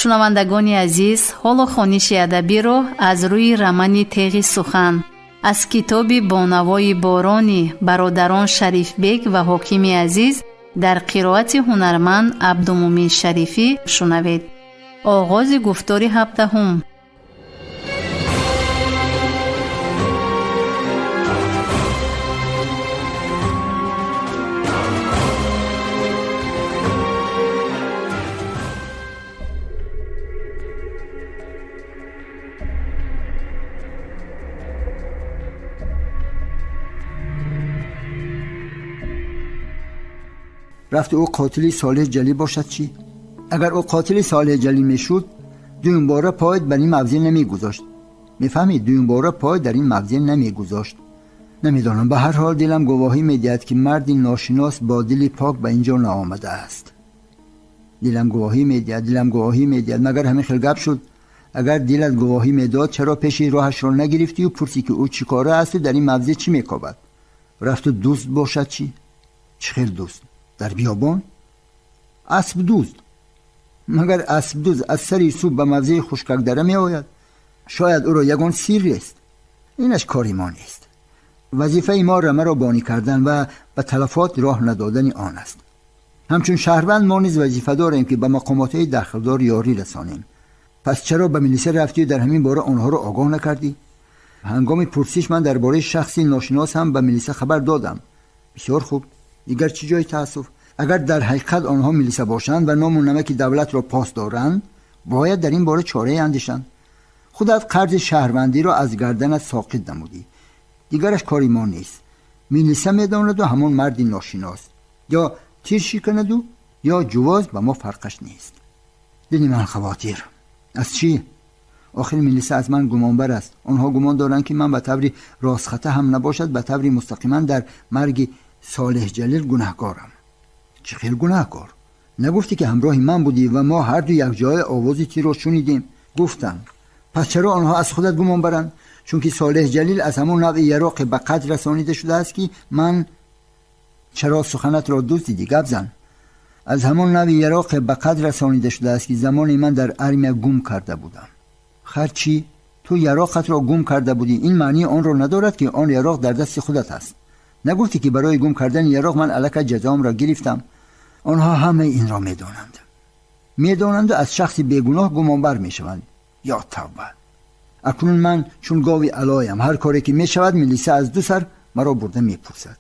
Шунавандагони азиз, ҳоло хониши адабиро аз рӯи романи «Теғи сухан» аз китоби «Бонавои борони» бародарон Шарифбек ва Ҳокими Азиз дар қироати ҳунарманд Абдумӯмин Шарифӣ шунавед. Оғози гуфтори ҳабдаҳум. Рафт ӯ қотили Солеҳ Ҷалил бошад чӣ? Агар ӯ қотили Солеҳ Ҷалил мешуд, дуюмбора пой бар ин мавзеъ намегузошт. Мефаҳмед, дуюмбора пой дар ин мавзеъ намегузошт. Намедонам, ба ҳар ҳол дилам гувоҳӣ медиҳад, ки марди ношинос бо дили пок ба инҷо наомадааст. Дилам гувоҳӣ медиҳад, дилам гувоҳӣ медиҳад. Магар ҳамин хел гап шуд? Агар дилат гувоҳӣ медод, чаро пеши роҳашро нагирифтию пурсӣ, ки ӯ чӣ кора асту дар ин мавзеъ чӣ мекобад? Рафту дузд бошад чӣ? Чӣ хел дузд? Дар биёбон? Аспдузд. Магар аспдузд аз сари субҳ ба мавзеи Хушкакдара меояд? Шояд ӯро ягон сиррест. Инаш кори мо нест. Вазифаи мо рамаро бонӣ кардан ва ба талафот роҳ надодани он аст. Ҳамчун шаҳрванд мо низ вазифа дорем, ки ба мақомотҳои дахлдор ёрӣ расонем. Пас чаро ба милиса рафтию дар ҳамин бора онҳоро огоҳ накардӣ? Ҳангоми пурсиш ман дар бораи шахси ношинос ҳам ба милиса хабар додам. Бисёр хуб. Дигар чӣ ҷои таассуф? Агар дар ҳақиқат онҳо милиса бошанд ва ному намаки давлатро пос доранд, бояд дар ин бора чорае андешанд. Худат қарзи шаҳрвандиро аз гарданат соқит намудӣ. Дигараш кори мо нест. Милиса медонаду ҳамон марди ношинос. Ё тир шиканаду ё ҷувоз, ба мо фарқаш нест. Дили ман хавотир. Аз чӣ? Охир милиса аз ман гумонбар аст. Онҳо гумон доранд, ки ман ба таври ростхата ҳам набошад, ба таври мустақиман дар марги Солеҳ Ҷалил гунаҳкорам. Чӣ хел гунаҳкор? Нагуфтӣ, ки ҳамроҳи ман будӣ ва мо ҳарду якҷоя овози тирро шунидем? Гуфтам. Пас чаро онҳо аз худат гумон баранд? Чунки Солеҳ Ҷалил аз ҳамон навъи яроқе ба қатл расонида шудааст, ки ман. Чаро суханатро дуздидӣ? Гап зан. Аз ҳамон навъи яроқе ба қатл расонида шудааст, ки замоне ман дар армия гум карда будам. Харчи ту яроқатро гум карда будӣ, ин маънии онро надорад, ки он яроқ дар дасти худат аст. Нагуфтӣ, ки барои гум кардани яроқ ман аллакай ҷазоамро гирифтам? Онҳо ҳамаи инро медонанд, медонанду аз шахси бегуноҳ гумонбар мешаванд. Ё тавба! Акнун ман чун гови алоям. Ҳар коре ки мешавад, милиса аз ду сар маро бурда мепурсад.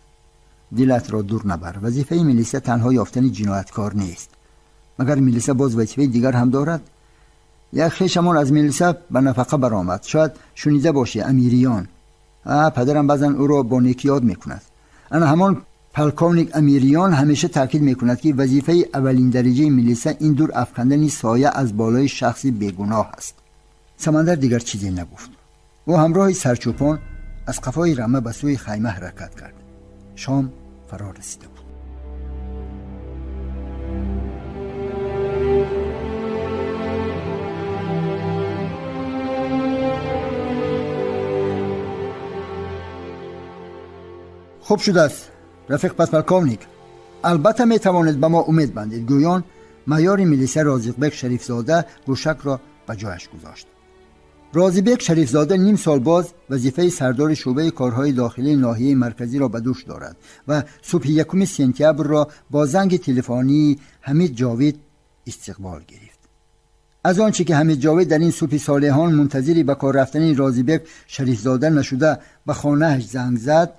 Дилатро дур набар. Вазифаи милиса танҳо ёфтани ҷинояткор нест. Магар милиса боз вазифаи дигар ҳам дорад? Як хешамон аз милиса ба нафақа баромад. Шояд шунида бошӣ, Амириён. Падарам баъзан ӯро бо некӣ ёд мекунад. Ана ҳамон полковник Амириён ҳамеша таъкид мекунад, ки вазифаи аввалиндараҷаи милиса ин дур афкандани соя аз болои шахси бегуноҳ аст. Самандар дигар чизе нагуфт. Ӯ ҳамроҳи сарчӯпон аз қафои рама ба сӯи хайма ҳаракат кард. Шом фаро расида буд. Хуб шудааст, рафиқ подполковник. Албатта метавонед ба мо умед бандед, гӯён майори милиса Розиқбек Шарифзода гӯшакро ба ҷояш гузошт. Розибек Шарифзода ним сол боз вазифаи сардори шӯъбаи корҳои дохилии ноҳияи марказиро ба дӯш дорад ва субҳи 1 сентябрро бо занги телефонии Ҳамид Ҷовид истиқбол гирифт. Аз он чӣ ки Ҳамид Ҷовид дар ин субҳи солеҳон мунтазири ба кор рафтани Розибек Шарифзода нашуда ба хонааш занг зад,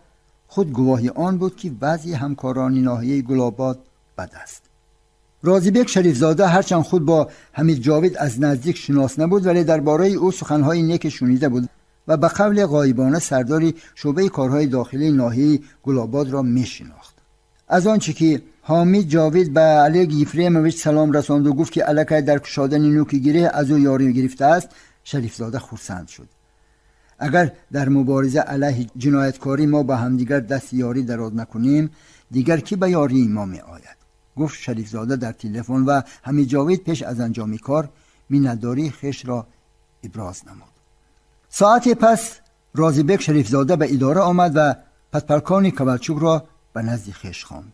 худ гувоҳи он буд, ки вазъи ҳамкорони ноҳияи Гулобод бад аст. Розибек Шарифзода ҳарчанд худ бо Ҳамид Ҷовид аз наздик шинос набуд, вале дар бораи ӯ суханҳои неке шунида буд ва ба қавли ғоибона сардори шӯъбаи корҳои дохилии ноҳияи Гулободро мешинохт. Аз он чӣ ки Ҳомид Ҷовид ба Олег Ефремович салом расонду гуфт, ки аллакай дар кушодани нӯки гиреҳ аз ӯ ёрӣ гирифтааст, Шарифзода хурсанд шуд. Агар дар мубориза алайҳи ҷинояткорӣ мо ба ҳамдигар дасти ёрӣ дароз накунем, дигар кӣ ба ёрии мо меояд? Гуфт Шарифзода дар телефон ва Ҳамидҷовид пеш аз анҷоми кор миннатдории хешро иброз намуд. Соате пас Розибек Шарифзода ба идора омад ва подполковник Ковалчукро ба назди хеш хонд.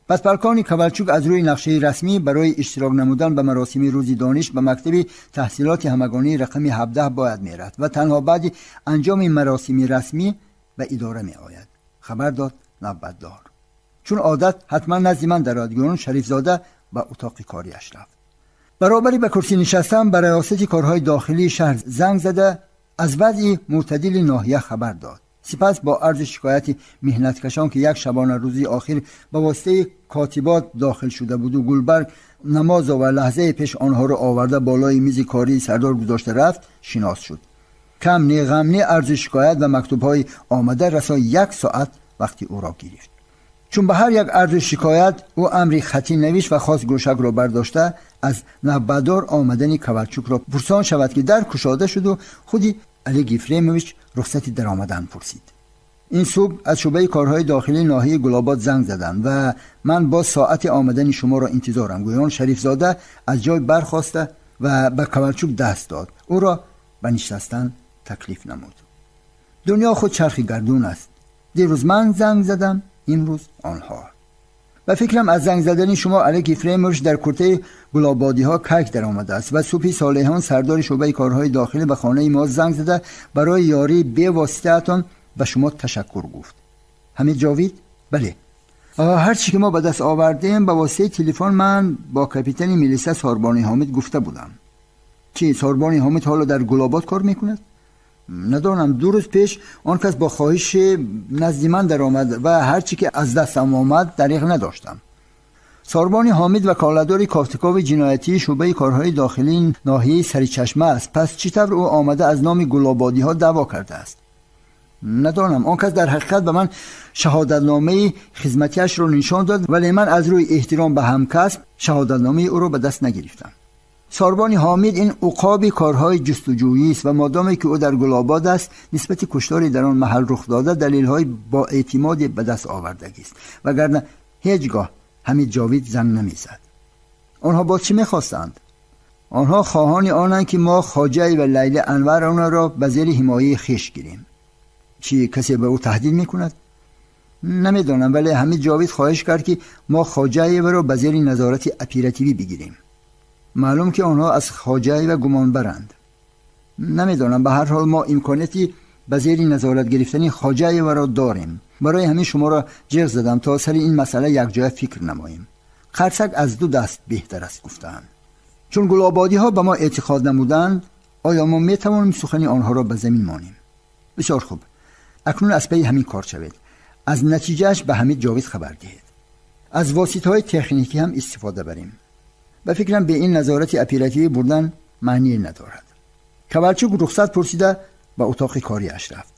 Подполковник Ковалчук аз рӯи нақшаи расмӣ барои иштирок намудан ба маросими рӯзи дониш ба мактаби таҳсилоти ҳамагонии рақами 17 бояд мерафт ва танҳо баъди анҷоми маросими расмӣ ба идора меояд, хабар дод навбатдор. Чун одат ҳатман назди ман дарояд, гӯён Шарифзода ба утоқи кориаш рафт. Баробари ба курсӣ нишастан ба раёсати корҳои дохилии шаҳр занг зада аз вазъи мӯътадили ноҳия хабар дод. Сипас бо арзу шикояти меҳнаткашон, ки як шабона рӯзи охир ба воситаи котибот дохил шуда буду Гулбарг Намозова ва лаҳзаи пеш онҳоро оварда болои мизи кории сардор гузошта рафт, шинос шуд. Кам не, ғам не, арзу шикоят ва мактубҳои омада расо як соат вақти ӯро гирифт. Чун ба ҳар як арзу шикоят ӯ амри хатӣ навишт ва хост гӯшакро бардошта аз навбатдор омадани Ковалчукро пурсон шавад, ки дар кушода шуду худи Олег Ефремович рухсати даромадан пурсид. Ин субҳ аз шӯъбаи корҳои дохилии ноҳияи Гулобод занг заданд ва ман боз соати омадани шуморо интизорам, гӯён Шарифзода аз ҷой бархоста ва ба Ковалчук даст дод, ӯро ба нишастан таклиф намуд. Дунё худ чархи гардун аст. Дирӯз ман занг задам, имрӯз онҳо. Ба фикрам, аз занг задани шумо Олег Ефремович дар куртаи гулободиҳо кайк даромадааст ва субҳи Солеҳон сардори шӯъбаи корҳои дохилӣ ба хонаи мо занг зада барои ёрии бевоситаатон ба шумо ташаккур гуфт. Ҳамид Ҷовид? Бале. Ҳар чӣ ки мо ба даст овардем, ба воситаи телефон ман бо капитани милиса Сорбони Ҳомид гуфта будам. Чӣ, Сорбони Ҳомид ҳоло дар Гулобод кор мекунад? Надонам, 2 рӯз пеш он кас бо хоҳиши назди ман даромад ва ҳар чӣ ки аз дастам омад дареғ надоштам. Сорбони Ҳомид ваколатдори кофтукови ҷиноятии шӯъбаи корҳои дохилии ноҳияи Саричашма аст. Пас чӣ тавр ӯ омада аз номи гулободиҳо даъво кардааст? Надонам, он кас дар ҳақиқат ба ман шаҳодатномаи хизматиашро нишон дод, вале ман аз рӯи эҳтиром ба ҳамкасб шаҳодатномаи ӯро ба даст нагирифтам. Сорбони Ҳомид ин уқоби корҳои ҷустуҷӯист ва модоме ки ӯ дар Гулобод аст, нисбати куштори дар он маҳал рух дода далелҳои боэътимоде ба даст овардагист, вагарна ҳеҷ гоҳ Ҳамид Ҷовид занг намезад. Онҳо боз чӣ мехостанд? Онҳо хоҳони онанд, ки мо Хоҷаи ва Лайли Анваровнаро ба зери ҳимояи хеш гирем. Чӣ, касе ба ӯ таҳдид мекунад? Намедонам, вале Ҳамид Ҷовид хоҳиш кард, ки мо Хоҷаеваро ба зери назорати оперативӣ бигирем. Маълум ки онҳо аз Хоҷаева гумонбаранд. Намедонам, ба ҳар ҳол мо имконияти ба зери назорат гирифтани Хоҷаеваро дорем. Барои ҳамин шуморо ҷиғ задам, то сари ин масъала якҷоя фикр намоем. Қарсак аз ду даст беҳтар аст, гуфтаанд. Чун гулободиҳо ба мо эътиқод намуданд, оё мо метавонем сухани онҳоро ба замин монем? Бисёр хуб, акнун аз пайи ҳамин кор шавед. Аз натиҷааш ба Ҳамид Ҷовид хабар диҳед. Аз воситаҳои техникӣ ҳам истифода барем. Ба фикрам, бе ин назорати оперативӣ бурдан маъние надорад. Ковалчук рухсат пурсида ба утоқи кориаш рафт.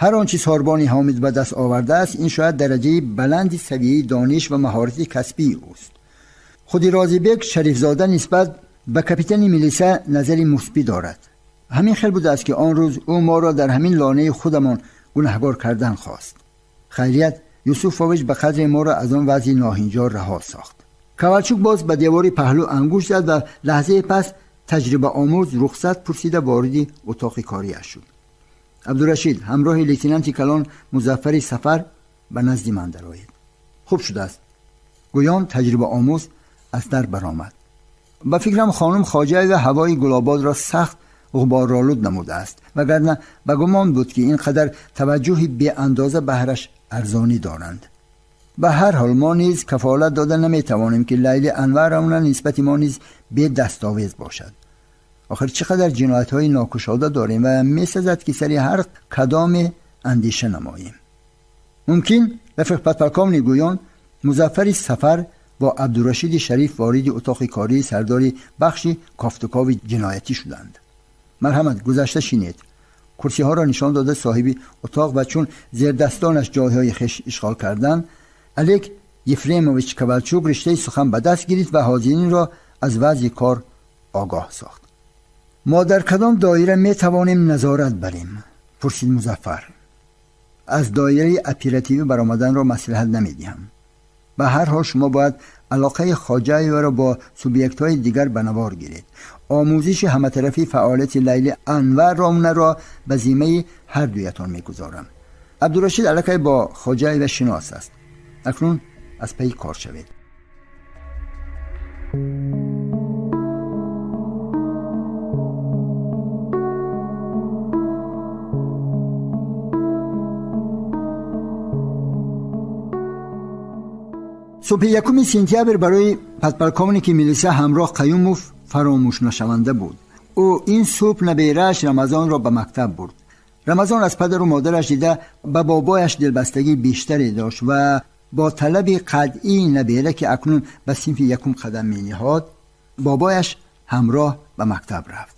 Ҳар он чи Сорбони Ҳомид ба даст овардааст, ин шояд дараҷаи баланди савияи дониш ва маҳорати касбии ӯст. Худи Розибек Шарифзода нисбат ба капитани милиса назари мусбӣ дорад. Ҳамин хел будааст, ки он рӯз ӯ моро дар ҳамин лонаи худамон гунаҳгор кардан хост. Хайрият, Юсуфович ба қадре моро аз он вазъи ноҳинҷор раҳо сохт. Ковалчук боз ба девори паҳлӯ ангушт зад ва лаҳзаи пас таҷрибаомӯз рухсат пурсида вориди утоқи кориаш шуд. Абдурашид, ҳамроҳи лейтенанти калон Музаффари Сафар ба назди ман дароед. Хуб шудааст, гӯён таҷрибаомӯз аз дар баромад. Ба фикрам, хонум Хоҷаева ҳавои Гулободро сахт ғуборолуд намудааст, вагарна ба гумон буд, ки ин қадар таваҷҷӯҳи беандоза баҳраш арзонӣ доранд. Ба ҳар ҳол мо низ кафолат дода наметавонем, ки Лайли Анваровна нисбати мо низ бедастовез бошад. Охир чӣ қадар ҷиноятҳои нокушода дорем ва месазад, ки сари ҳар кадоме андеша намоем. Мумкин, рафиқ подполковник, гӯён Музаффари Сафар бо Абдурашиди Шариф вориди утоқи кории сардори бахши кофтукови ҷиноятӣ шуданд. Марҳамат, гузашта шинед. Курсиҳоро нишон дода соҳиби утоқ ва чун зердастонаш ҷойҳои хеш ишғол карданд, Олег Ефремович Ковалчук риштаи сухан ба даст гирифт ва ҳозиринро аз вазъи кор огоҳ сохт. Мо дар кадом доира метавонем назорат барем? Пурсид Музаффар. Аз доираи оперативӣ баромаданро маслиҳат намедиҳам. Ба ҳар ҳол шумо бояд алоқаи Хоҷаеваро бо субъектҳои дигар ба навор гиред. Омӯзиши ҳаматарафи фаъолияти Лайли Анваровнаро ба зиммаи ҳар дуятон мегузорам. Абдурашид аллакай бо Хоҷаева шинос аст. Акнун Аз пайи кор шавед. Субҳи 1 сентябр барои подполковники милиса Ҳамроҳ Қаюмов фаромӯшнашаванда буд. Ӯ ин субҳ наберааш Рамазонро ба мактаб бурд. Рамазон аз падару модараш дида ба бобояш дилбастагии бештаре дошт ва бо талаби қатъии набера, ки акнун ба синфи якум қадам мениҳод, бобояш ҳамроҳ ба мактаб рафт.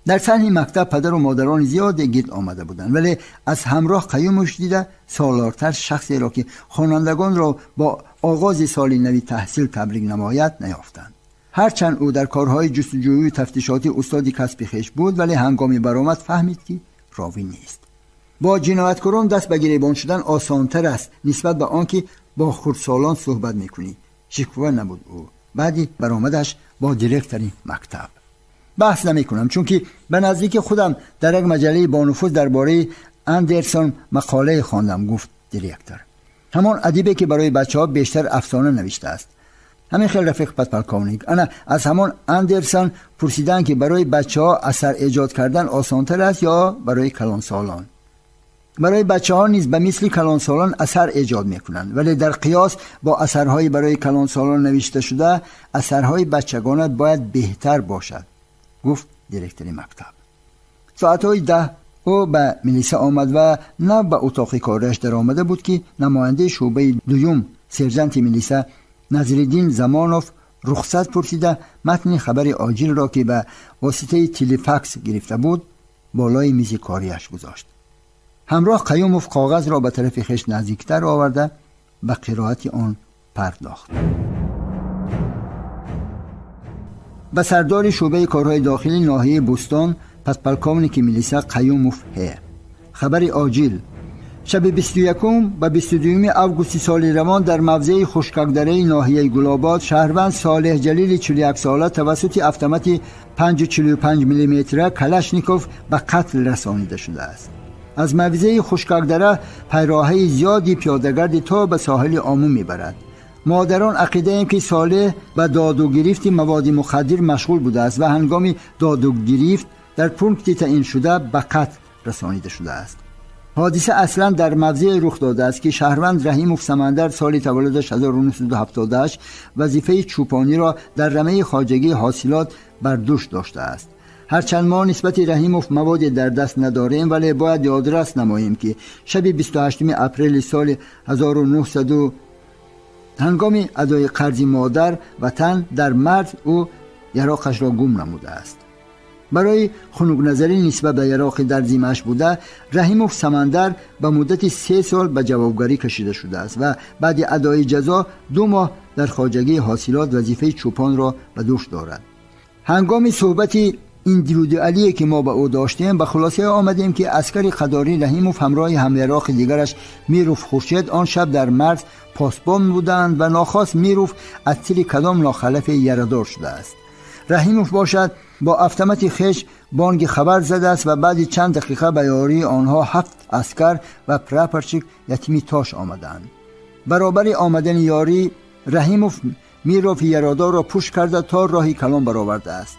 Дар саҳни мактаб падару модарони зиёде гирд омада буданд, вале аз Ҳамроҳ Қаюмов дида солортар шахсеро, ки хонандагонро бо оғози соли нави таҳсил табрик намояд, наёфтанд. Ҳарчанд ӯ дар корҳои ҷустуҷӯю тафтишотӣ устоди касби хеш буд, вале ҳангоми баромад фаҳмид, ки ровӣ нест. Бо ҷинояткорон даст ба гиребон шудан осонтар аст нисбат ба он ки бо хурдсолон суҳбат мекунӣ. Шиква набуд ӯ баъди баромадаш бо директори мактаб. Баҳс намекунам, чунки ба наздики худам дар як маҷаллаи бонуфуз дар бораи Андерсон мақолае хондам, гуфт директор. Ҳамон адибе, ки барои бачаҳо бештар афсона навиштааст. Ҳамин хел, рафиқ подполковник, ана аз ҳамон Андерсон пурсиданд, ки барои бачаҳо асар эҷод кардан осонтар аст ё барои калонсолон. Барои бачаҳо низ ба мисли калонсолон асар эҷод мекунанд, вале дар қиёс бо асарҳои барои калонсолон навишта шуда, асарҳои бачагона бояд беҳтар бошад, гуфт директори мактаб. Соатҳои 10 ӯ ба милиса омад ва на ба утоқи кораш даромада буд, ки намояндаи шӯъбаи дуюм, сержанти милиса Назриддин Замонов, рухсат пурсида матни хабари оҷилро, ки ба воситаи телефакс гирифта буд, болои мизи кориаш гузошт. Ҳамроҳ Қаюмов коғазро ба тарафи хеш наздиктар оварда ба қироати он пардохт. Ба сардори шӯъбаи корҳои дохилии ноҳияи Бӯстон, подполковники милиса Қаюмов Ҳ. Хабари оҷил. Шаби 21 ба 22 августи соли равон дар мавзеи Хушкакдараи ноҳияи Гулобод шаҳрванд Солеҳ Ҷалили 41 сола тавассути автомати 5,45 мм Калашников ба қатл расонида шудааст. Аз мавзеи Хушкакдара пайроҳаи зиёди пиёдагарди то ба соҳили Омӯ мебарад. Модарон ақидаем, ки Солеҳ ба доду гирифти маводи мухаддир машғул будааст ва ҳангоми доду гирифт дар пункти таъиншуда ба қатл расонида шудааст. Ҳодиса аслан дар мавзее рух додааст, ки шаҳрванд Раҳимов Самандар соли таваллудаш 1978 вазифаи чӯпониро дар рамаи хоҷагии ҳосилот бар дӯш доштааст. Ҳарчанд мо нисбати Раҳимов маводе дар даст надорем, вале бояд ёдрас намоем, ки шаби 28 апрели соли 1900 ҳангоми адои қарзи модар ватан дар марз ӯ яроқашро гум намудааст. Барои хунукназарӣ нисбат ба яроқи дар зимааш буда, Раҳимов Самандар ба муддати 3 сол ба ҷавобгарӣ кашида шудааст ва баъди адои ҷазо 2 моҳ дар хоҷагии ҳосилот вазифаи чӯпонро ба дӯш дорад. Ҳангоми суҳбати индивидуалие, ки мо ба ӯ доштем, ба хулосае омадем, ки аскари қадорӣ Раҳимов ҳамроҳи ҳамяроқи дигараш Миров Хуршед он шаб дар марз посбон буданд ва нохост Миров аз тили кадом нохалафе ярадор шудааст. Раҳимов бошад, бо автомати хеш бонги хабар задааст ва баъди чанд дақиқа ба ёрии онҳо 7 аскар ва прапорщик Ятими Тош омаданд. Баробари омадани ёрӣ Раҳимов Мирови ярадорро пӯш карда то роҳи калон баровардааст.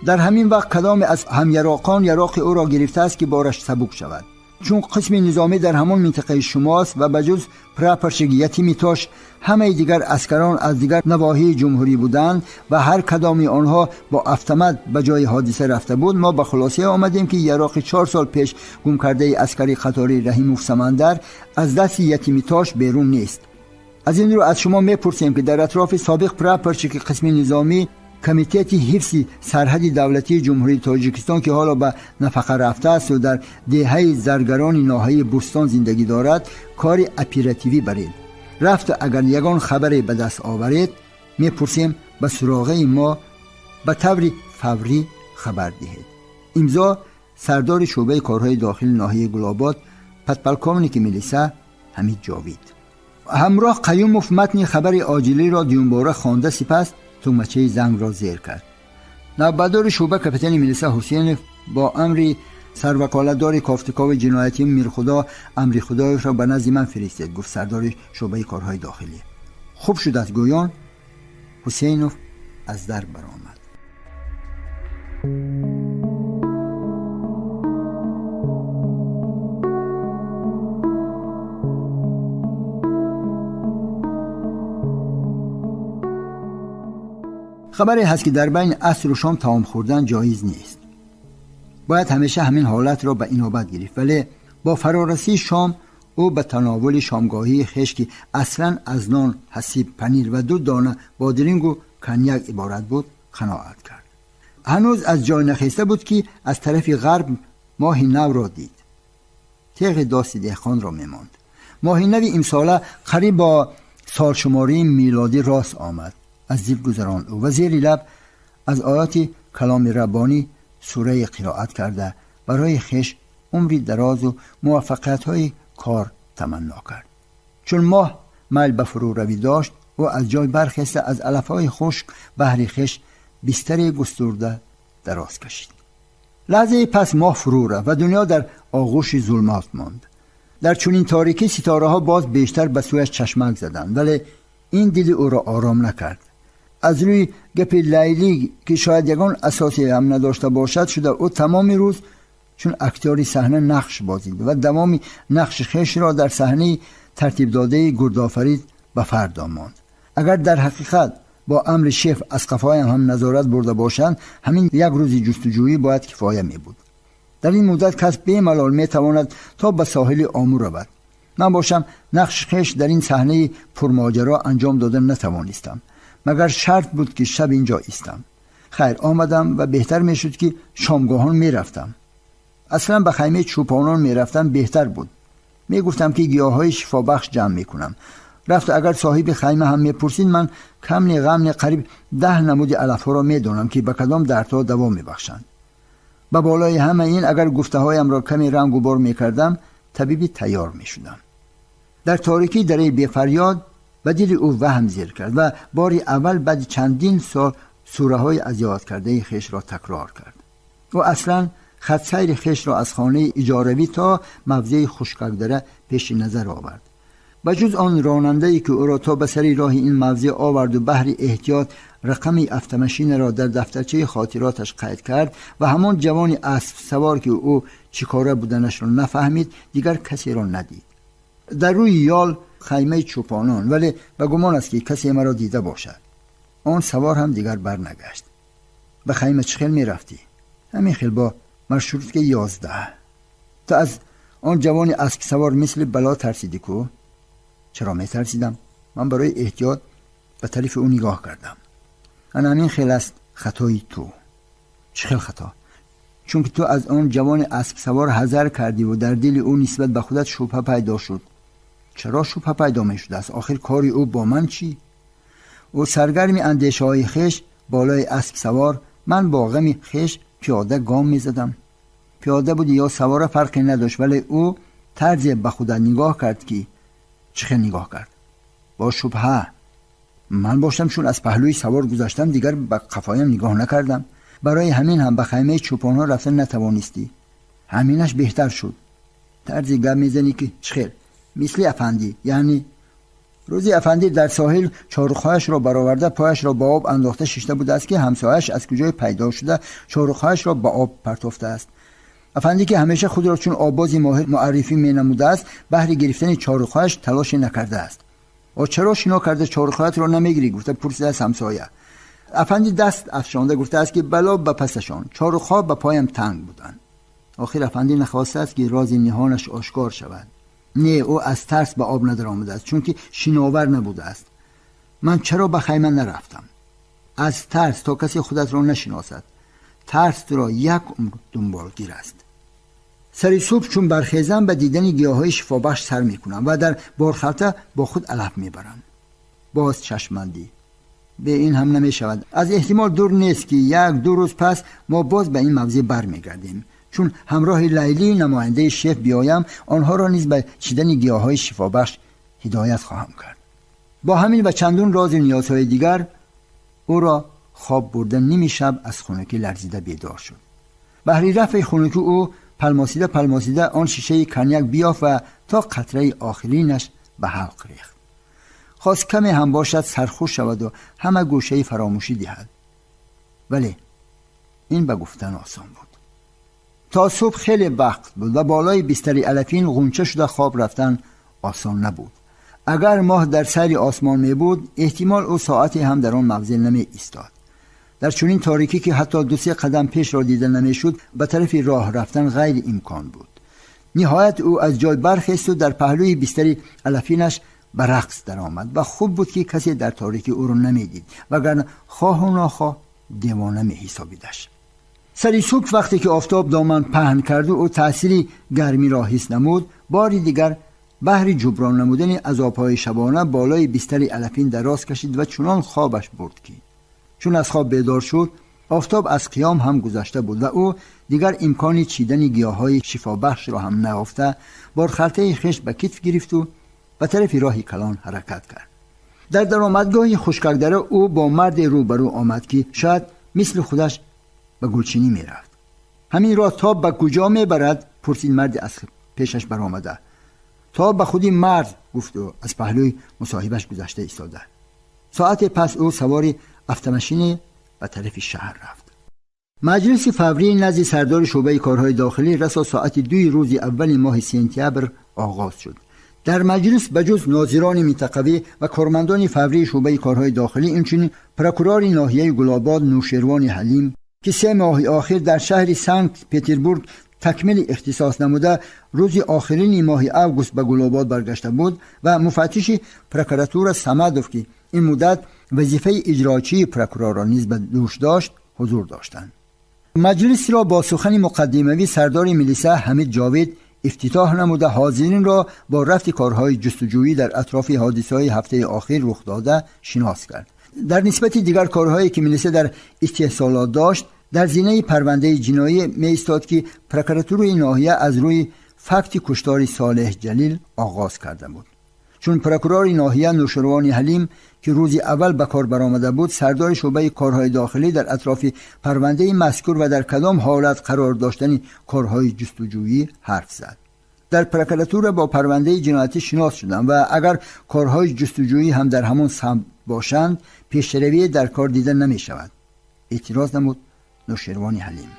Дар ҳамин вақт кадоме аз ҳамяроқон яроқи ӯро гирифтааст, ки бораш сабук шавад. Чун қисми низомӣ дар ҳамон минтақаи шумост ва ба ҷуз прапорщик Ятими Тош ҳамаи дигар аскарон аз дигар навоҳии ҷумҳурӣ буданд ва ҳар кадоми онҳо бо автомат ба ҷои ҳодиса рафта буд, мо ба хулосае омадем, ки яроқи 4 сол пеш гум кардаи аскари қатории Раҳимов Самандар аз дасти Ятими Тош берун нест. Аз ин рӯ аз шумо мепурсем, ки дар атрофи собиқ прапорщики қисми низомӣ Комитети ҳифзи сарҳади давлатии Ҷумҳурии Тоҷикистон, ки ҳоло ба нафақа рафтааст ва дар деҳаи Заргарони ноҳияи Бӯстон зиндагӣ дорад, кори оперативӣ баред. Рафта агар ягон хабаре ба даст оваред, мепурсем, ба суроғаи мо ба таври фаврӣ хабар диҳед. Имзо: сардори шӯъбаи корҳои дохили ноҳияи Гулобод, подполковники милиса Ҳамид Ҷовид. Ҳамроҳ Қаюмов матни хабари оҷилиро дуюмбора хонда, сипас тугмачаи зангро зер кард. Навбатдори шӯъба капитани милиса Ҳусейнов бо амри сарваколатдори кофтукови ҷиноятӣ Мирхудо Амрихудоевро ба назди ман фиристед, гуфт сардори шӯъбаи корҳои дохилӣ. Хуб шудааст гӯён Ҳусейнов аз дар баромад. Хабаре ҳаст, ки дар байни асру шом таом хӯрдан ҷоиз нест. Бояд ҳамеша ҳамин ҳолатро ба инобат гирифт, вале бо фарорасии шом ӯ ба тановули шомгоҳии хеш, ки аслан аз нон, ҳасиб, панир ва 2 дона бодирингу коньяк иборат буд, қаноат кард. Ҳанӯз аз ҷой нахеста буд, ки аз тарафи ғарб моҳи навро дид. Теғи дости деҳқонро мемонд. Моҳи нави имсола қариб бо солшумории милодӣ рост омад. Аз дил гузаронд ӯ ва зери лаб аз ояти каломи раббонӣ сураи қироат карда барои хеш умри дарозу муваффақиятҳои кор таманно кард. Чун моҳ майл ба фурӯравӣ дошт, ӯ аз ҷой бархеста аз алафҳои хушк баҳри хеш бистаре густурда дароз кашид. Лаҳзаи пас моҳ фурӯ рафт ва дунё дар оғӯши зулмот монд. Дар чунин торикӣ ситораҳо боз бештар ба сӯяш чашмак заданд, вале ин дили ӯро ором накард. Аз рӯи гапи Лайлӣ, ки шояд ягон асосе ҳам надошта бошад, шуда ӯ тамоми рӯз чун актёри саҳна нақш бозид ва давоми нақши хешро дар саҳнаи тартибдодаи гурдофарид ба фардо монд. Агар дар ҳақиқат бо амри шеф аз қафоям ҳам назорат бурда бошанд, ҳамин як рӯзи ҷустуҷӯӣ бояд кифоя мебуд. Дар ин муддат кас бемалол метавонад то ба соҳили Омӯ равад. Ман бошам нақши хеш дар ин саҳнаи пурмоҷаро анҷом дода натавонистам, магар шарт буд, ки шаб инҷо истам. Хайр, омадам ва беҳтар мешуд, ки шомгоҳон мерафтам. Аслан ба хаймаи чӯпонон мерафтам беҳтар буд. Мегуфтам, ки гиёҳҳои шифобахш ҷамъ мекунам. Рафт агар соҳиби хайма ҳам мепурсид, ман кам не ғам не қариб 10 намуди алафҳоро медонам, ки ба кадом дардҳо даво мебахшанд. Ба болои ҳама ин агар гуфтаҳоямро каме рангу бор мекардам, табиби тайёр мешудам. Дар торикӣ дараи бефарёд ба дили ӯ ваҳм зер кард ва бори аввал баъди чандин сол сураҳои аз ёд кардаи хешро такрор кард. Ӯ аслан хатсайри хешро аз хонаи иҷоравӣ то мавзеи хушкакдара пеши назар овард. Ба ҷуз он ронандае, ки ӯро то ба сари роҳи ин мавзеъ оварду баҳри эҳтиёт рақами автомашинаро дар дафтарчаи хотироташ қайд кард ва ҳамон ҷавони аспсавор, ки ӯ чӣ кора буданашро нафаҳмид, дигар касеро надид. Дар рӯи ёл хаймаи чӯпонон, вале ба гумон аст, ки касе маро дида бошад. Он савор ҳам дигар барнагашт. Ба хайма чӣ хел мерафтӣ? Ҳамин хел бо маршрутка 11. Ту аз он ҷавони аспсавор мисли бало тарсидӣ ку? Чаро метарсидам? Ман барои эҳтиёт ба тарафи ӯ нигоҳ кардам. Ана ҳамин хел аст хатои ту. Чӣ хел хато? Чунки ту аз он ҷавони аспсавор ҳазар кардиву дар дили ӯ нисбат ба худат шубҳа пайдо шуд. Чаро шубҳа пайдо мешудааст? Охир кори ӯ бо ман чӣ? Ӯ саргарми андешаҳои хеш болои аспсавор, ман бо ғами хеш пиёда гом мезадам. Пиёда буди ё савора фарқе надошт, вале ӯ тарзе ба худат нигоҳ кард, ки чӣ хел нигоҳ кард? Бо шубҳа. Ман бошам, чун аз паҳлӯи савор гузаштам, дигар ба қафоям нигоҳ накардам. Барои ҳамин ҳам ба хаймаи чӯпонҳо рафта натавонистӣ. Ҳаминаш беҳтар шуд. Тарзи гап мезанӣ, ки чӣ хел? Мисли афандӣ, яъне рӯзи афандӣ дар соҳил чорухҳояшро бароварда, пояшро ба об андохта шишта будааст, ки ҳамсояш аз куҷое пайдо шуда чорухҳояшро ба об партофтааст. Афандӣ, ки ҳамеша худро чун оббози моҳир муаррифӣ менамудааст, баҳри гирифтани чорухҳояш талоше накардааст. О чаро шино карда чорухҳоятро намегирӣ? Гуфта пурсидааст ҳамсоя. Афандӣ даст афшонда гуфтааст, ки бало ба пасашон, чорухҳо ба поям танг буданд. Охир афандӣ нахостааст, ки рози ниҳонаш ошкор шавад. Не, ӯ аз тарс ба об надаромадааст, чунки шиновар набудааст. Ман чаро ба хайма нарафтам? Аз тарс то касе худатро нашиносад. Тарс туро як умр дунболгир аст. Сари субҳ чун бархезам, ба дидани гиёҳҳои шифобахш сар мекунам ва дар борхалта бо худ алаф мебарам. Боз чашмандӣ. Бе ин ҳам намешавад. Аз эҳтимол дур нест, ки 1-2 рӯз пас мо боз ба ин мавзеъ бармегардем. Чун ҳамроҳи Лайлӣ намояндаи шеф биёям, онҳоро низ ба чидани гиёҳҳои шифобахш ҳидоят хоҳам кард. Бо ҳамин ва чандун розу ниёзҳои дигар ӯро хоб бурда ними шаб аз хунукӣ ларзида бедор шуд. Баҳри рафъи хунукӣ ӯ палмосида палмосида он шишаи коньяк биёфт ва то қатраи охиринаш ба ҳалқ рехт. Хост каме ҳам бошад сархуш шавад ва ҳама гӯшаи фаромӯшӣ диҳад. Вале ин ба гуфтан осон буд. То субҳ хеле вақт буд ва болои бистари алафин ғунча шуда хоб рафтан осон набуд. Агар моҳ дар сари осмон мебуд, эҳтимол ӯ соате ҳам дар он мавзеъ намеистод. Дар чунин торикӣ ки ҳатто ду-се қадам пешро дида намешуд, ба тарафи роҳ рафтан ғайри имкон буд. Ниҳоят ӯ аз ҷой бархест ва дар паҳлӯи бистари алафинаш ба рақс даромад ва хуб буд ки касе дар торикӣ ӯро намедид, вагарна хоҳу нохоҳ девона меҳисобидаш. Сари субҳ вақте ки офтоб доман паҳн кард ва ӯ таъсири гармиро ҳис намуд, бори дигар баҳри ҷуброн намудани азобҳои шабона болои бистари алафин дароз кашид ва чунон хобаш бурд ки чун аз хоб бедор шуд, офтоб аз қиём ҳам гузашта буд ва ӯ дигар имкони чидани гиёҳҳои шифобахшро ҳам наёфта, борхалтаи хеш ба китф гирифту ба тарафи роҳи калон ҳаракат кард. Дар даромадгоҳи Хушкакдара ӯ бо марде рӯбарӯ омад ки шояд мисли худаш ба гулчинӣ мерафт. Ҳамин роҳ то ба куҷо мебарад? Пурсид марде аз пешаш баромада. То ба худи мард, гуфт ӯ аз паҳлӯи мусоҳибаш гузашта истода. Соате пас ӯ савори автомашине ба тарафи шаҳр рафт. Маҷлиси фаврӣ назди сардори шӯъбаи корҳои дохилӣ расо соати 2 рӯзи аввали моҳи сентябр оғоз шуд. Дар маҷлис ба ҷуз нозирони минтақавӣ ва кормандони фаврии шӯъбаи корҳои дохилӣ, инчунин прокурори ноҳияи Гулобод Нӯшервони Ҳалим, ки 3 моҳи охир дар шаҳри Санкт Петербург такмили ихтисос намуда, рӯзи охирини моҳи август ба Гулобод баргашта буд, ва муфаттиши прокуратура Самадов, ки ин муддат вазифаи иҷрочии прокурорро низ ба дӯш дошт, ҳузур доштанд. Маҷлисро бо сухани муқаддимавӣ сардори милиса Ҳамид Ҷовид ифтитоҳ намуда, ҳозиринро бо рафти корҳои ҷустуҷӯӣ дар атрофи ҳодисаҳои ҳафтаи охир рух дода шинос кард. Дар нисбати дигар корҳое ки милиса дар истеҳсолот дошт, дар зинаи парвандаи ҷиноӣ меистод ки прокуратураи ноҳия аз рӯи факти куштори Солеҳ Ҷалил оғоз карда буд. Чун прокурори ноҳия Нӯшервони Ҳалим, ки рӯзи аввал ба кор баромада буд, сардори шӯъбаи корҳои дохилӣ дар атрофи парвандаи мазкур ва дар кадом ҳолат қарор доштани корҳои ҷустуҷӯӣ ҳарф зад. Дар прокуратура бо парвандаи ҷиноятӣ шинос шудам ва агар корҳои ҷустуҷӯӣ ҳам дар ҳамон самт бошанд, пешравие дар кор дида намешавад, эътироз намуд Нӯшервони Ҳалим.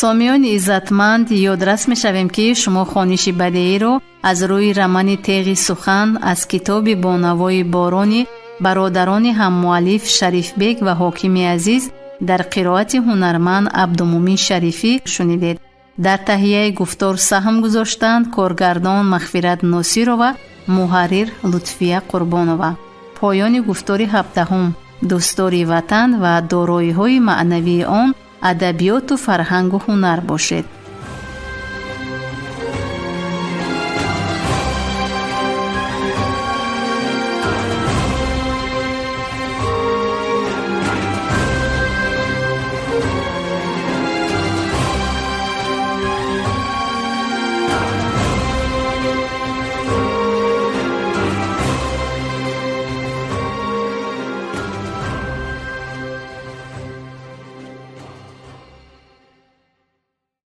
Сомиёни иззатманд, ёдрас мешавем, ки шумо хониши бадеиро аз рӯи романи Теғи сухан аз китоби Бо навои борони бародарони ҳаммуаллиф Шарифбек ва Ҳокими Азиз дар қироати ҳунарманд Абдумумин Шарифӣ шунидед. Дар таҳияи гуфтор саҳм гузоштанд коргардон Мағфират Носирова, муҳаррир Лутфия Қурбонова. Поёни гуфтори 17-ум. Дӯстдори ватан ва дороиҳои маънавии он адабиёту фарҳангу ҳунар бошед.